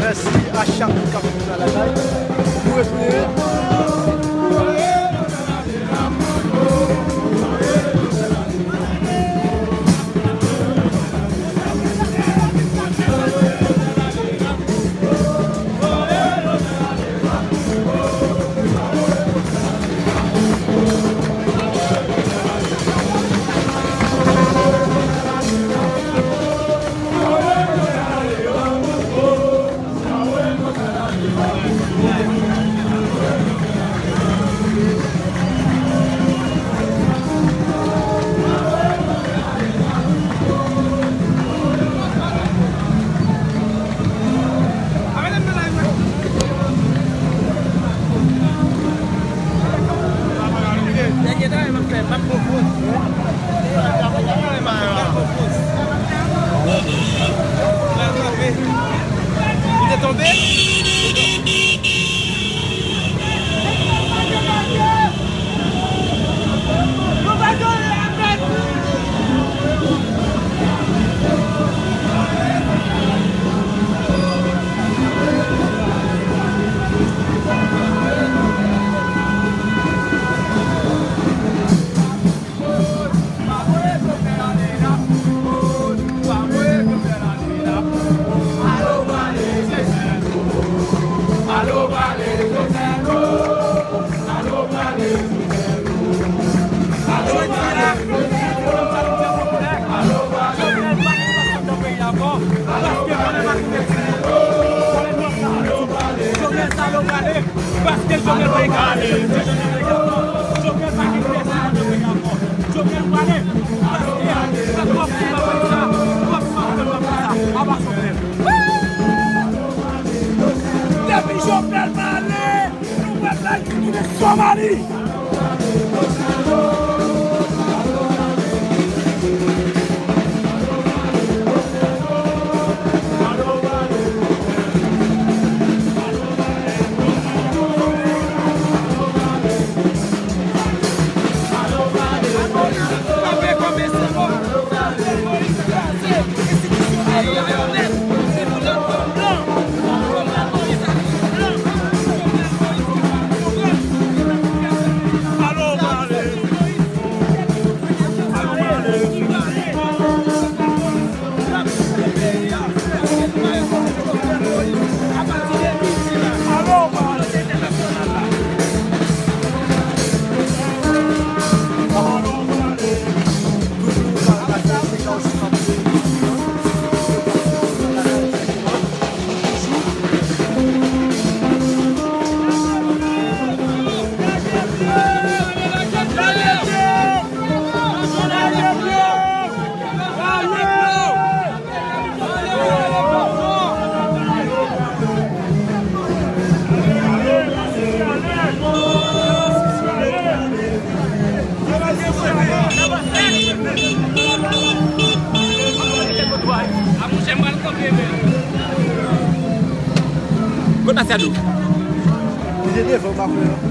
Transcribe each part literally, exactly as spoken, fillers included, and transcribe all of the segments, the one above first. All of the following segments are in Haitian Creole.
Mèsi a chak moun k ap vin nan lakay. Nou retounen. Li te tonbe? Jodi a, Jovenel pa gen pèsonn nan peyi a ankò, paske Jovenel pa gen pèsonn. Jovenel sa yo prale, paske Jovenel pa gen pèsonn nan peyi a ankò. Jovenel pa gen pèsonn nan peyi a ankò. Jovenel prale, paske sa twòp moun pa konn sa, twòp moun pa konn sa. Aba Jovenel. Depi Jovenel prale, nou pèp la ki tounen Somali. Kot Masiadou? Li te devan, m pa konnen non.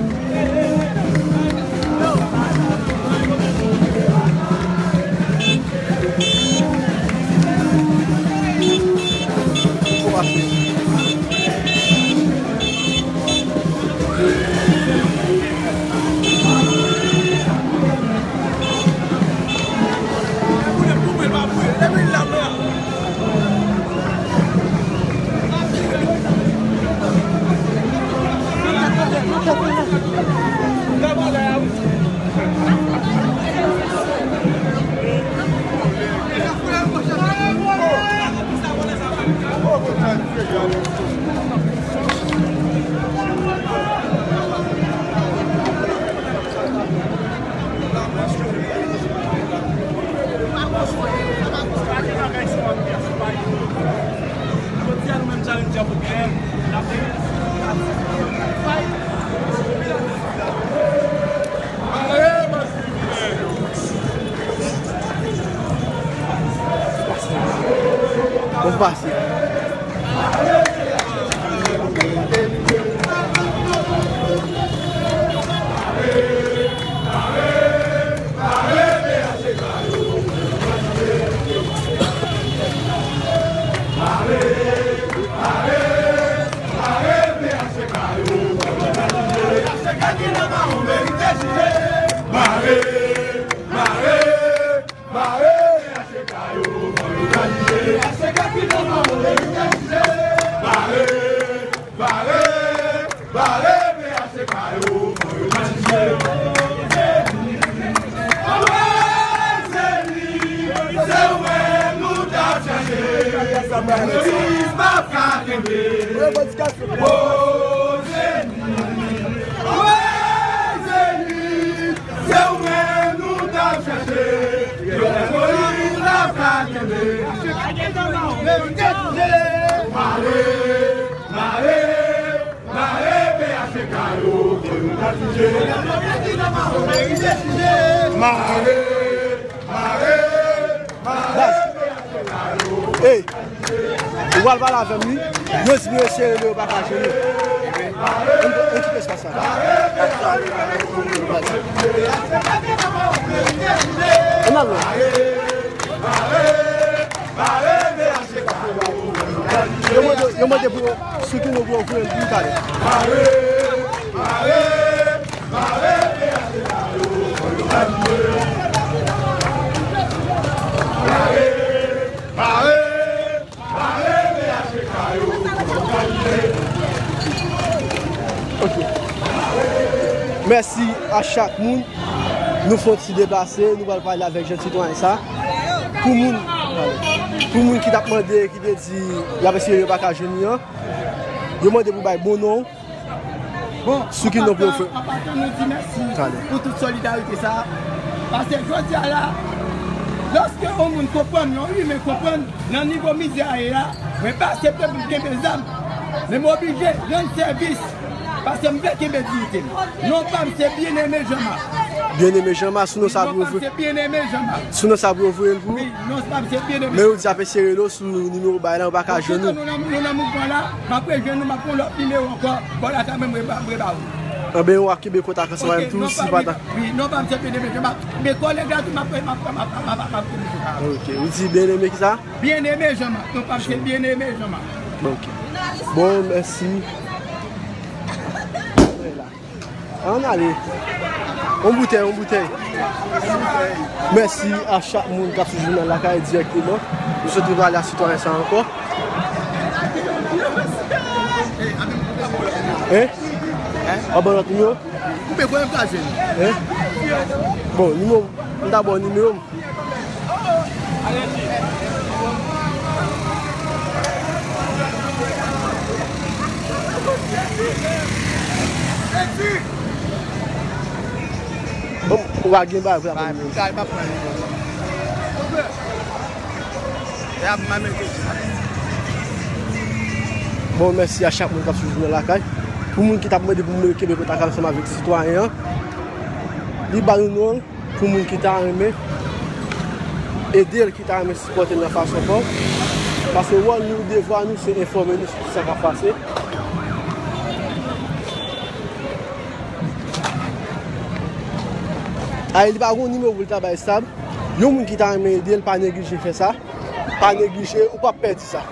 Pare P H T K yo, pou yo chanje. Anmwey, se li, se ou menm nou t ap chache. Polis p ap ka kenbe. O, se li. Anmwey, se li, se ou menm nou t ap chache. Yo fè polis p ap ka kenbe. Mare, mare. Mare P H T K yo, pou nou ta chanje. Mare, mare, mare P H T K yo. Ey, ou pral pale avè m, wi. Yo di nou eseye rele yo pa ka jwenn yo. Ann, ann kite espas la. Ann al non. Yo mande, yo mande pou Soukino pou yo voye l pou li talè. Ok. Mèsi a chak moun. Nou fè yon ti deplase, nou pral pale avèk jèn sitwayen sa. Pou moun, pou moun ki t ap mande, ki te di y ap eseye yo pa ka jwenn li an, yo mande pou bay bon non. Bon, Soukino pou yo fè. An patan, nou di mèsi pou tout solidarite sa. Paske jodi a la, lòske yon moun konprann, yon imen konprann, nan nivo mizè a ye la, mwen pa aksepte pou m kenbe zam. Men m oblije rann sèvis. Paske m vle kenbe diyite m. Non pa m se Byeneme Jean Marc. Byeneme Jean Marc, sou non sa pou yo voye. Non pa m se Byeneme Jean Marc. Sou non sa pou yo voye l pou ou? Wi, non pa m se Byeneme. Men yo di y ap eseye rele w sou nimewo w bay la, yo pa ka jwenn ou. Bon, toutan nou nan, nou nan mouvman la, m ap rejwenn nou, m ap pran lòt nimewo ankò. Bò la, sa menm, mwen ba, mwen ba ou. Anben, w a kenbe kontak ansanm avè m tou, si pa ta. Wi, non pa m se Byeneme Jean Marc. Men kòlèg la tou, m ap, m ap, m ap kenbe kontak. Ok, ou di Byeneme ki sa? Byeneme Jean Marc. Non pa m se Byeneme Jean Marc. Ok. Bon, mèsi. Ann ale. On boutèy, on boutèy. Mèsi a chak moun k ap swiv Jounal Lakay dirèkteman. Nou sot pale a sitwayen sa ankò. Hein? W ap ban lòt nimewo? Koupe, kòman m ka jwenn? Hein? Bon, nimewo, m ta ba w nimewo m. Bon, ou pa gen bagay pou la. Bon, mèsi a chak moun k ap swiv Jounal Lakay. Pou moun ki t ap mande pou mwen kenbe kontak ansanm avèk sitwayen an, li ba nou non l. Pou moun ki ta renmen ede l, ki ta renmen sipòte l nan fason pa w. Paske wòl nou, devwa nou, se enfòme nou sou tout sa k ap pase. Ay, li pa gon nimewo pou l ta bay estab. Yon moun ki ta renmen ede l, pa neglije fè sa. Pa neglije, ou p ap pèdi sa.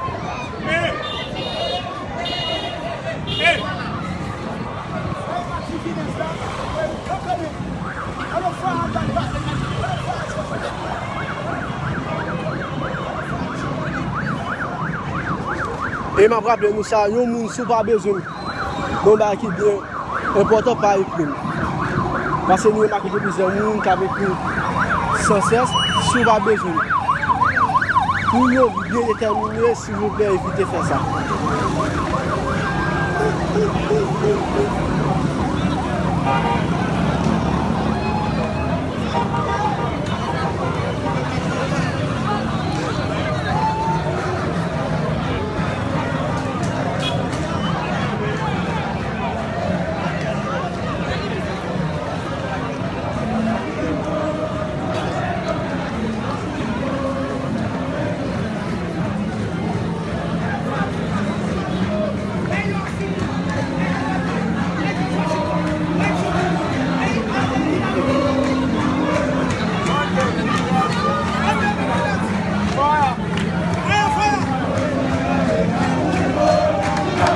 E m ap raple nou sa, yon moun, si w pa bezwen m, yon bagay ki byen enpòtan, pa ekri m. Paske nou remake gen plizyè moun k ap ekri m san sès, si w pa bezwen m. Pou yon byen detèmine, silvouplè, evite fè sa.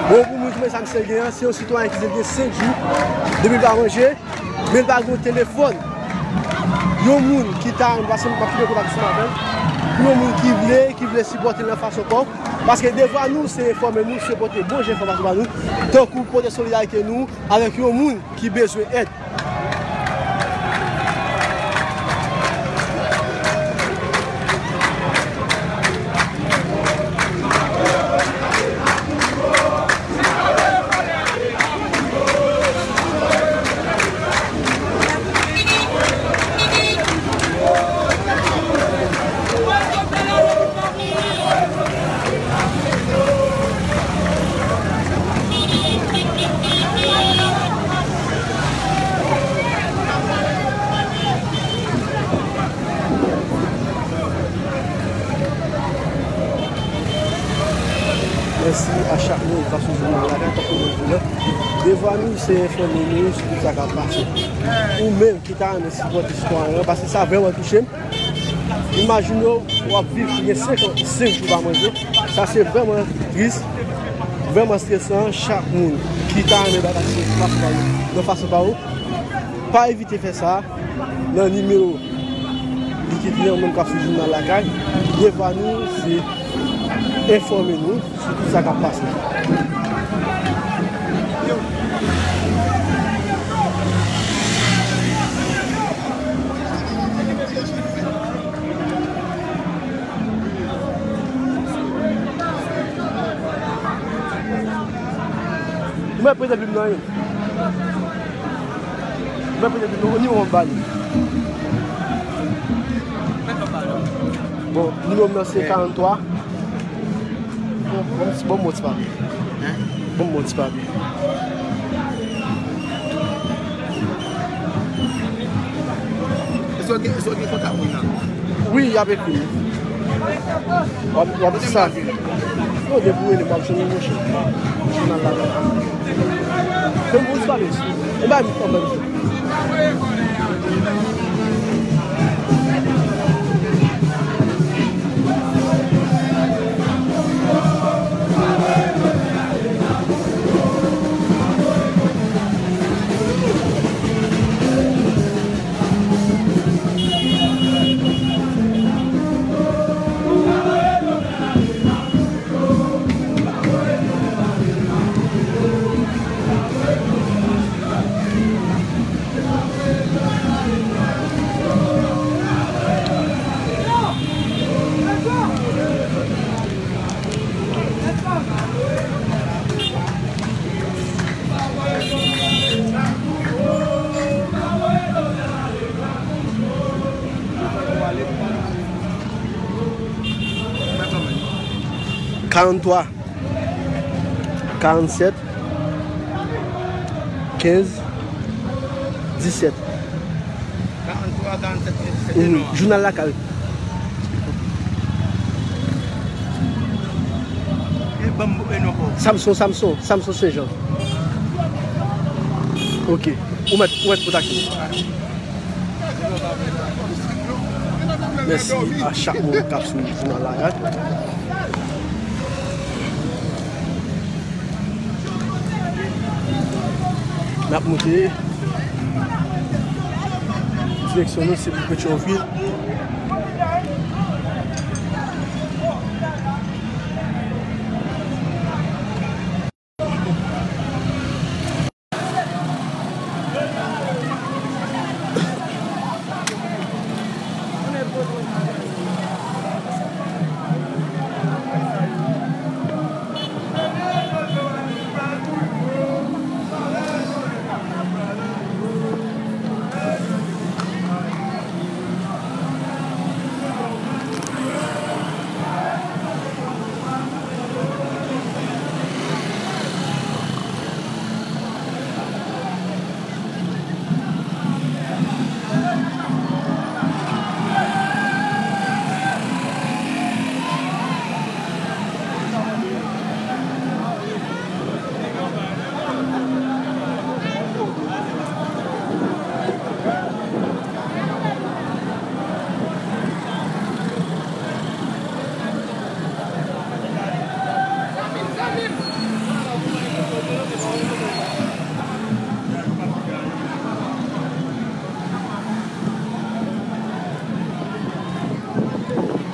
Bon, pou moun ki konn sa misye gen an, se yon sitwayen ki di l gen senk jou depi l pa manje, men l pa gen yon telefòn. Yon moun ki ta renmen, paske m ap kite kontak ansanm avè l. Yon moun ki vle, ki vle sipòte l nan fason pa w. Paske devwa nou, se enfòme nou, se pote bon jan enfòmasyon ba nou. Tankou pote solidarite nou avèk yon moun ki bezwen èd. Mèsi a chak moun k ap swiv nou nan lakay tankou nou di la. Devwa nou, se enfòme nou sou tout sa k ap pase. Ou menm ki ta renmen sipòte sitwayen an, paske sa vrèman touche m. Imajine w, w ap viv, ou gen senk jou pa manje. Sa se vrèman tris, vrèman stresan. Chak moun ki ta renmen bay patisipasyon pa yo nan fason pa yo, pa evite fè sa nan nimewo likid li an, ou menm k ap swiv jounal Lakay. Devwa nou, se enfòme nou sou tout sa k ap pase. Ou mèt prete plim nan wi. Ou mèt prete plim nan, nimewo m ba li. Bon, nimewo m nan se karant twa. Bon, bon, bon, bon, ti papye. Hein? Bon, bon, ti papye. Èske w gen, èske w gen kontak moun nan? Wi, y ap ekri m. W ap, w ap di sa. Non, depi w rele m, w ap jwenn mwen, monchè. Jounal la. Bon, bon, ti papye. Ou bay m, ou bay m. Karant twa, karannsèt, kenz, disèt. Karanntwa, karannsèt, kenz, disèt, e non an. Jounal Lakay. E ban m, e non pa w. Samson, Samson, Samson Sen Jan. Ok. Ou mèt, ou mèt kontakte m. Mèsi a chak moun k ap swiv jounal Lakay. N ap moute. Direksyon nou se pou Petyonvil.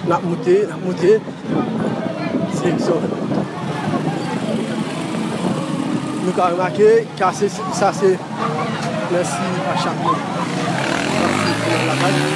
N ap moute, n ap moute. Direksyon. Nou ka remake, kase, sa se mèsi a chak moun. Mèsi pou lakay.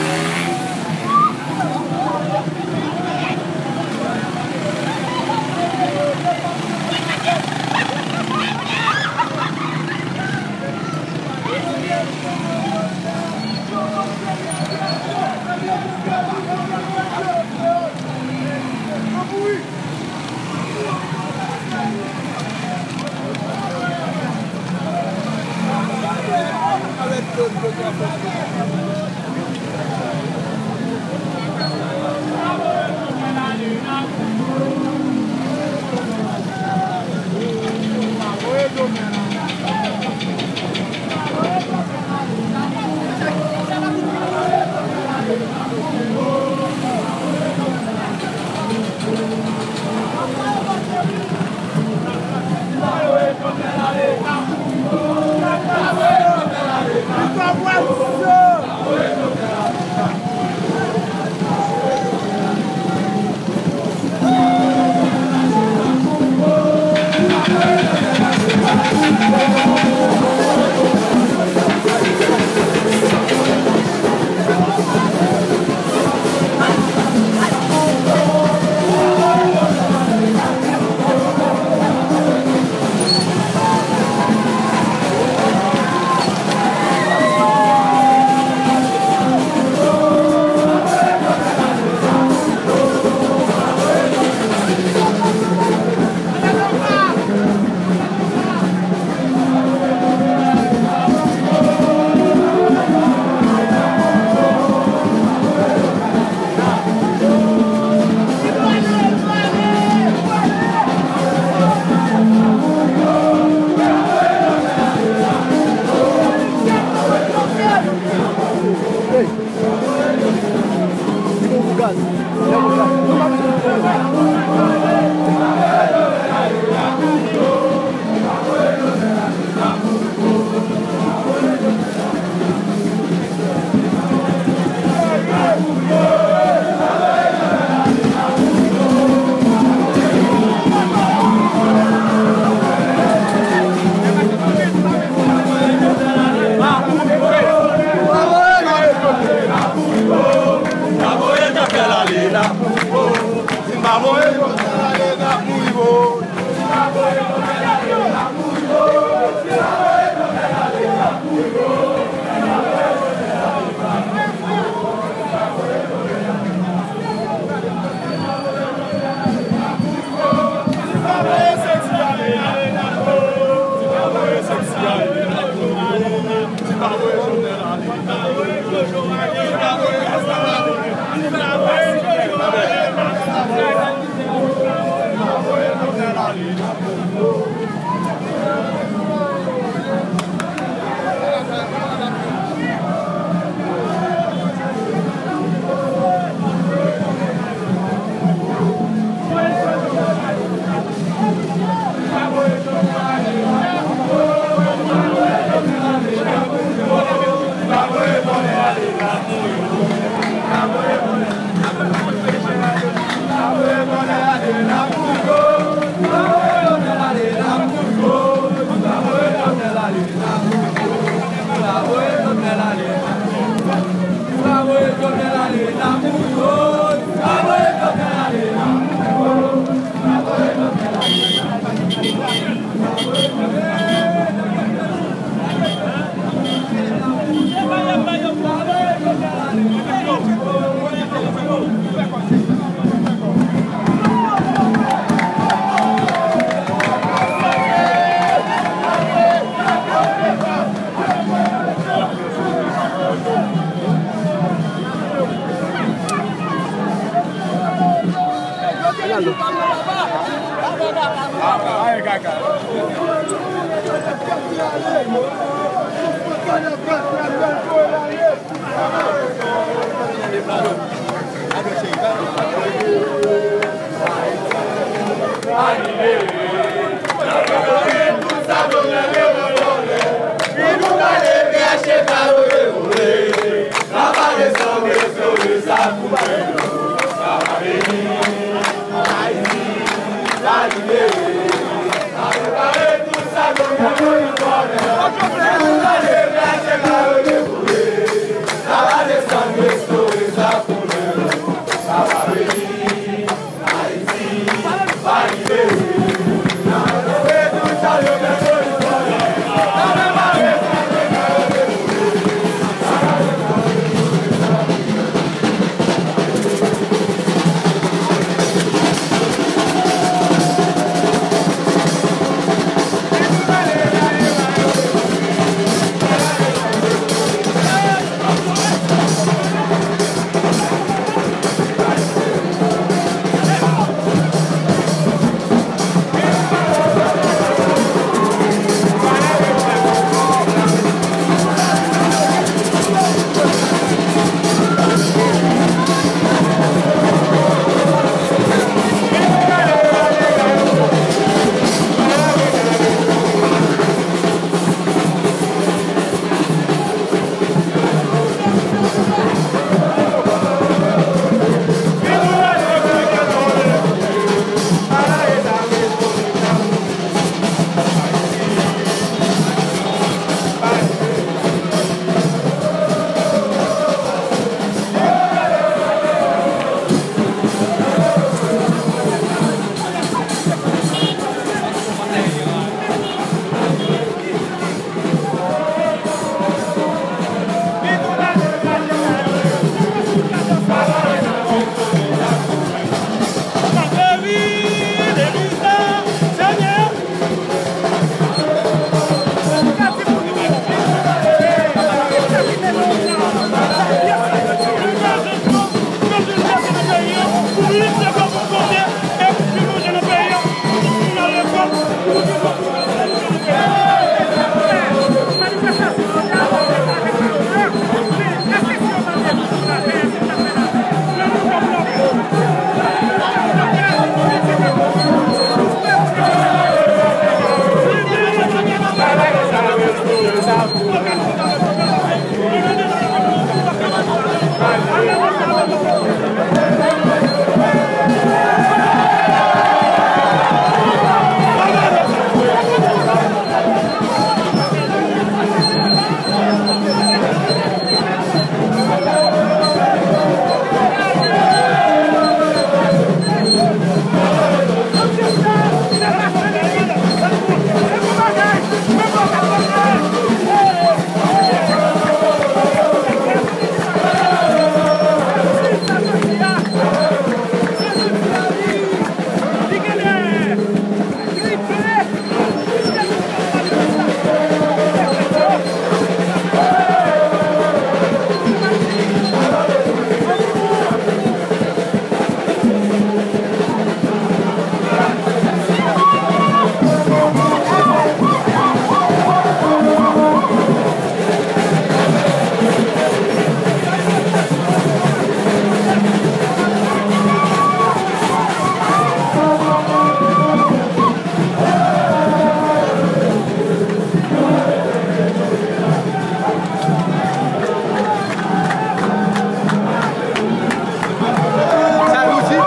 Sa yo di?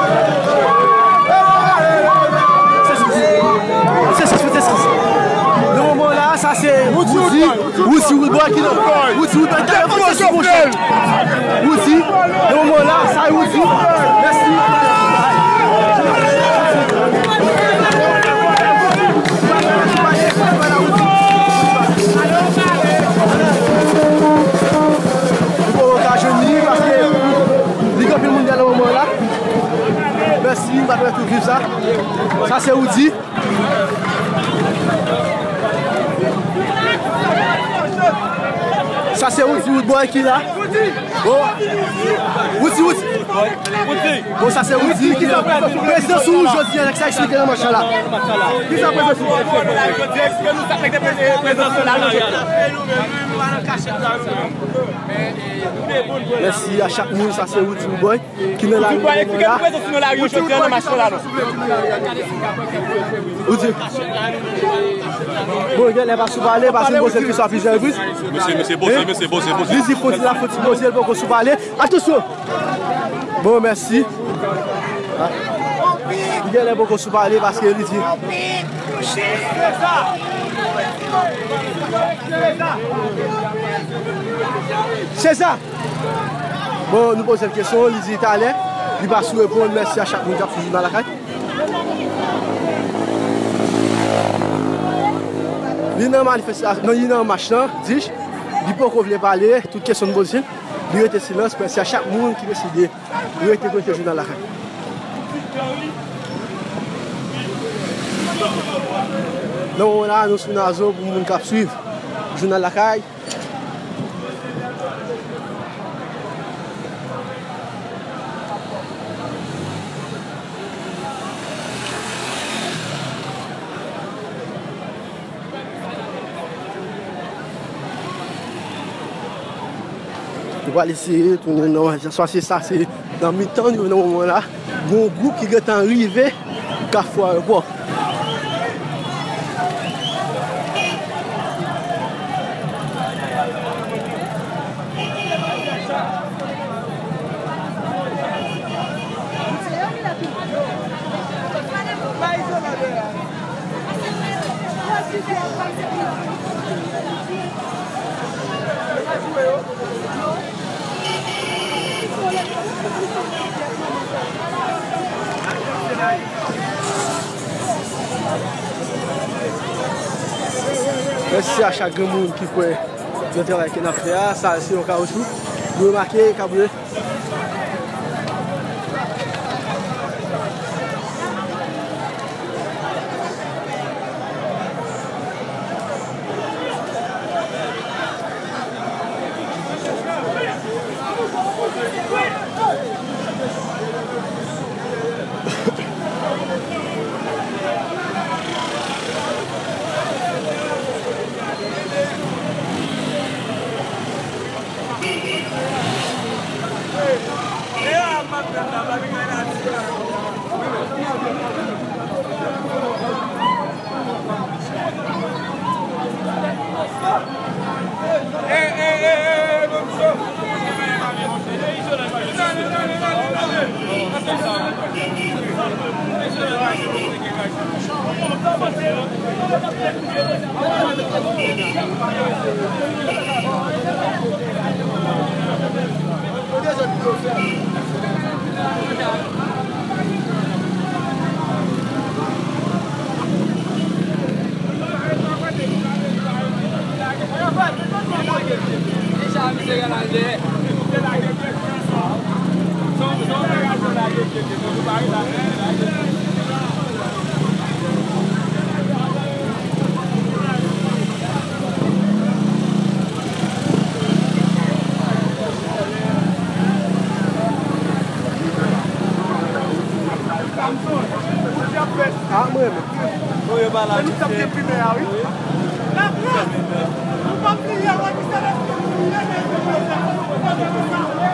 Se sos. Se sos, se sos. Nan moman la, sa se Roody, Roody Roodboy ki nan. Roody Roodboy ki nan. Roody, nan moman la, sa Roody. Mèsi. Ou poko ka jwenn li paske li gen anpil moun dèyè l nan moman la. Mèsi, m pa t wè tout viv sa. Sa se Roody. Sa se Roody Roodboy ki la. Bon. Roody, Roody. Bon, sa se Roody ki la. Prezans ou jodi a, sa eksplike nan match la. Ki sa prezans ou? Jodi a eksplike nou sa k mete prezans la. Mèsi a chak moun, sa se Roody Roodboy ki nan lari nan moman la. Eksplike nou prezans nou nan lari jodi a nan match la non. Ou di. Bon, genlè pa sou pale, paske m poze l kesyon a plizyè repriz. Mesye, mesye, poze, mesye, poze, poze. Li di fon ti la, fon ti poze, l poko sou pale. Atansyon! Bon, mèsi. Li genlè poko sou pale, paske li di. Touche, se sa. Se sa. Bon, nou poze l kesyon, li di talè, li pa sou reponn. Mèsi a chak moun k ap swiv Jounal Lakay. Li nan manifestasyon, li nan mach lan, di, li poko vle pale, tout kesyon n poze l, li rete silans. Mèsi a chak moun ki deside rete konekte Jounal Lakay. Nan moman la, nou sou Nazo pou moun k ap swiv Jounal Lakay. Nou pral eseye tounen nan, sa se, sa se nan mitan yo nan moman la. Gon gwoup ki gentan rive Kafou Ayewopò. Mèsi a chak grenn moun ki kwè nan travay ke n ap fè a. Sa se yon kawoutchou. Nou remake kabriyo. Ah, mwen menm. Wi, yo pa la. Se nou k ap deprime a, wi. Lapran! Nou p ap bliye, wè, misye rete.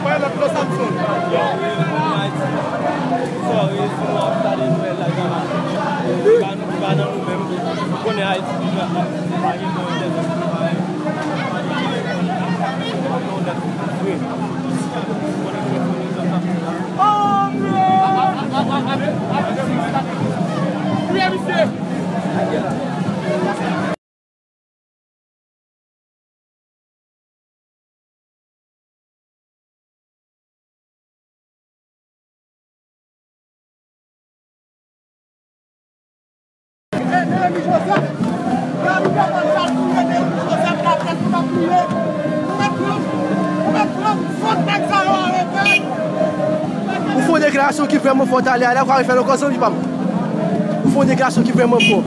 Wè, lòt lò Samson. Sorry, si nou ap gade nouvèl la, gade. Pa nou, pa nan nou menm. Ou konnen Ayiti, pa gen bon entèvyou. Ou fè yon deklarasyon ki vrèman fò talè a la, ou ka refè l ankò, zanmi pa m. Ou fè yon deklarasyon ki vrèman fò.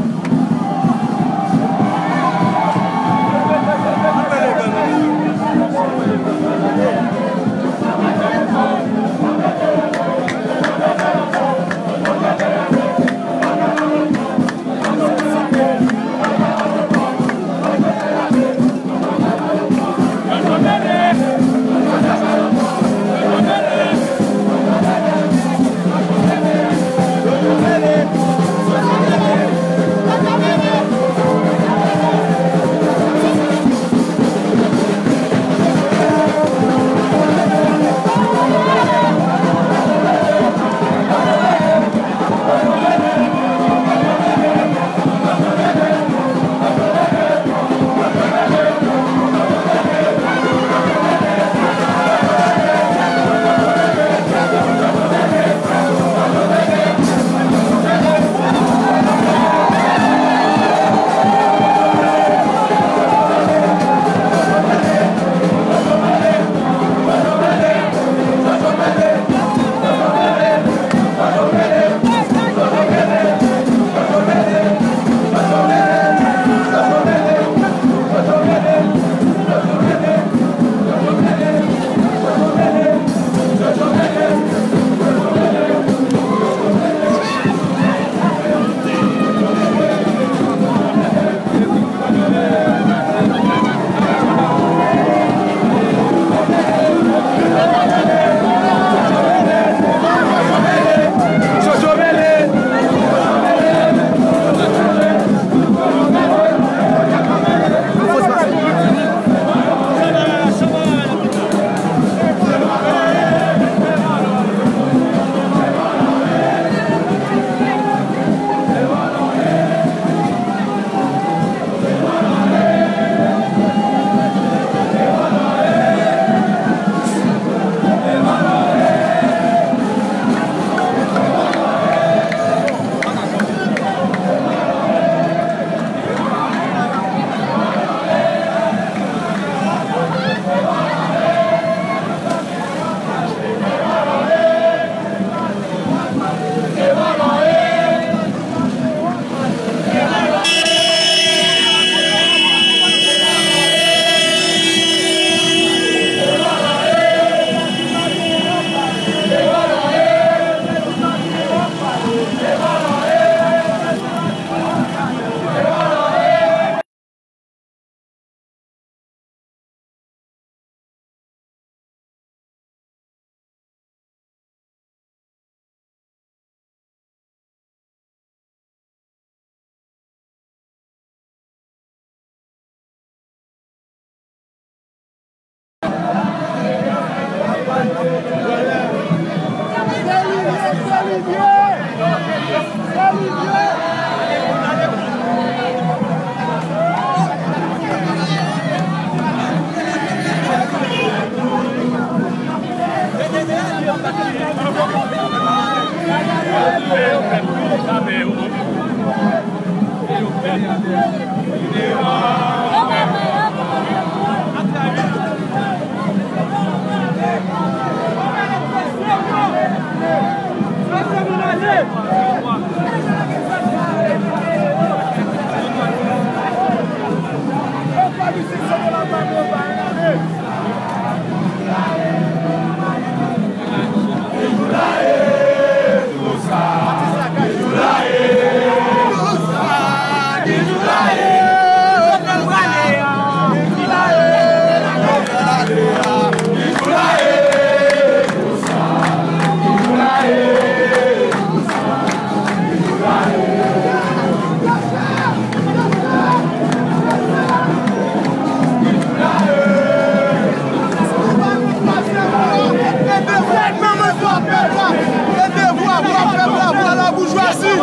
E devwa, vwa pèp la, vwa la boujwazi.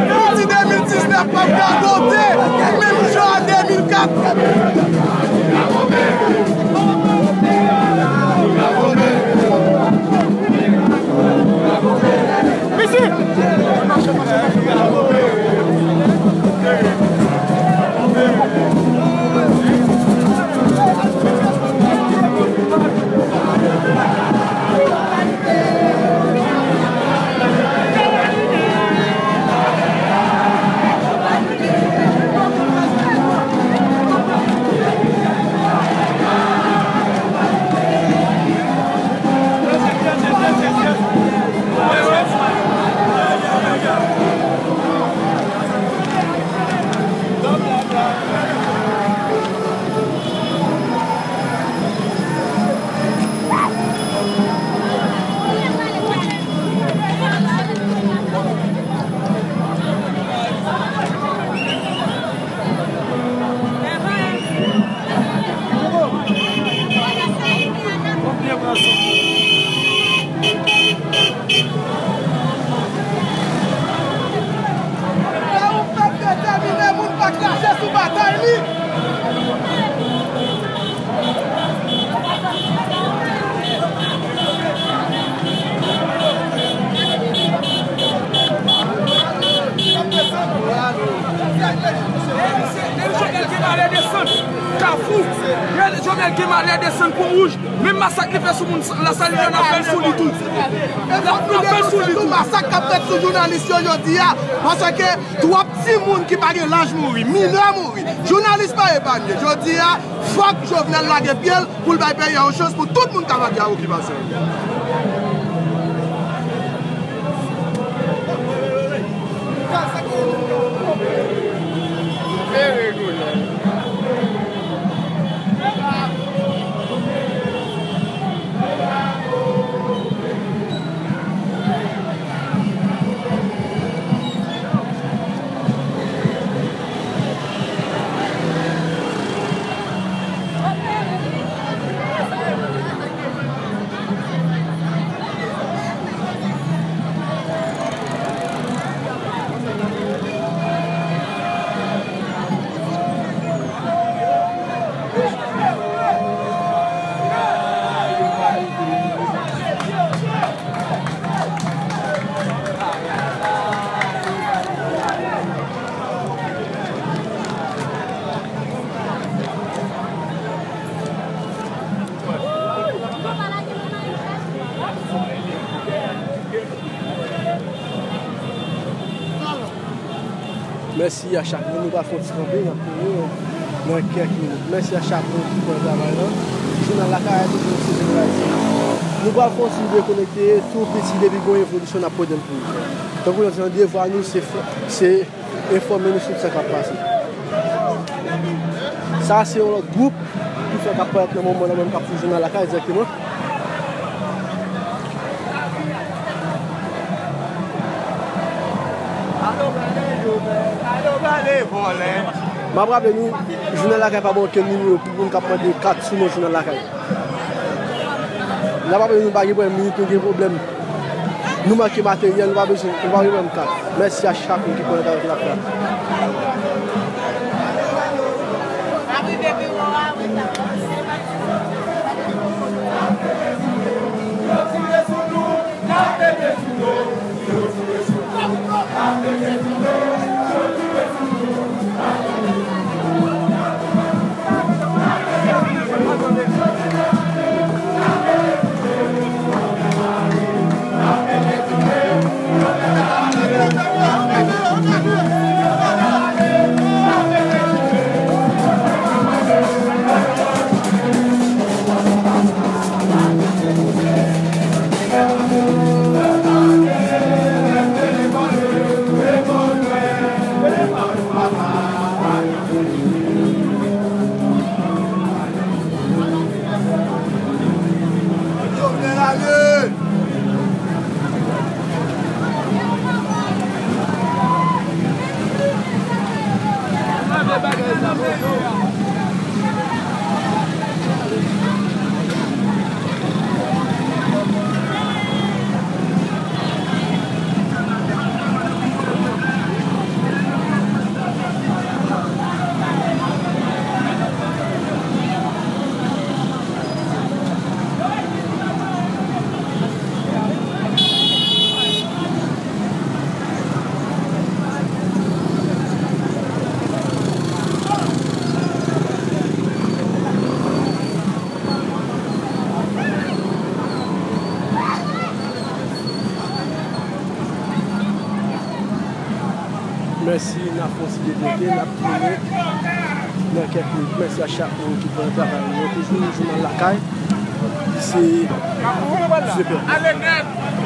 Pou di de mil diznèf p ap radote menm jan a de mil kat. Lè yon pèp detèmine, moun pa krache sou batay li. Depi Jovenel gen malè desann Kafou, Jovenel gen malè desann Pon Wouj, menm masak li fè sou moun Lasalin an, n ap fè l sou li tou. N ap fè l sou li tou. Masak k ap fèt sou jounalis yo jodi a, paske twòp timoun ki pa gen laj mouri, minè mouri. Jounalis pa epanye. Jodi a, fòk Jovenel lage pye l pou l bay peyi a yon chans pou tout moun ka lage a okipasyon. Mèsi a chak moun. Nou pral fè yon ti kanpe, n ap tounen nan kèk minit. Mèsi a chak moun ki pran travay lan. Jounal Lakay a toujou sou Big Live. Nou pral fè yon ti dekonekte, tou piti, depi gon enfolisyon n ap pote l pou ou. Tankou nou di, devwa nou se fè, se enfòme nou sou sa k ap pase. Sa a se yon lòt gwoup ki fè k ap parèt nan moman nan menm k ap sou Jounal Lakay dirèkteman. M ap raple nou, Jounal Lakay pa ban okenn nimewo pou moun k ap mande kat sou non Jounal Lakay. N Sa pa vle nou pa gen pwoblèm minit, nou gen pwoblèm. Nou manke materyèl, nou pa bezwen, nou pa gen pwoblèm kat. Mèsi a chak moun ki konekte avèk n ap fè a. Mèsi, n ap kontinye pote, n ap tounen nan kèk minit. Mèsi a chak moun ki pran travay nou yo. Toujou, nou jounal lakay. Se Joseph.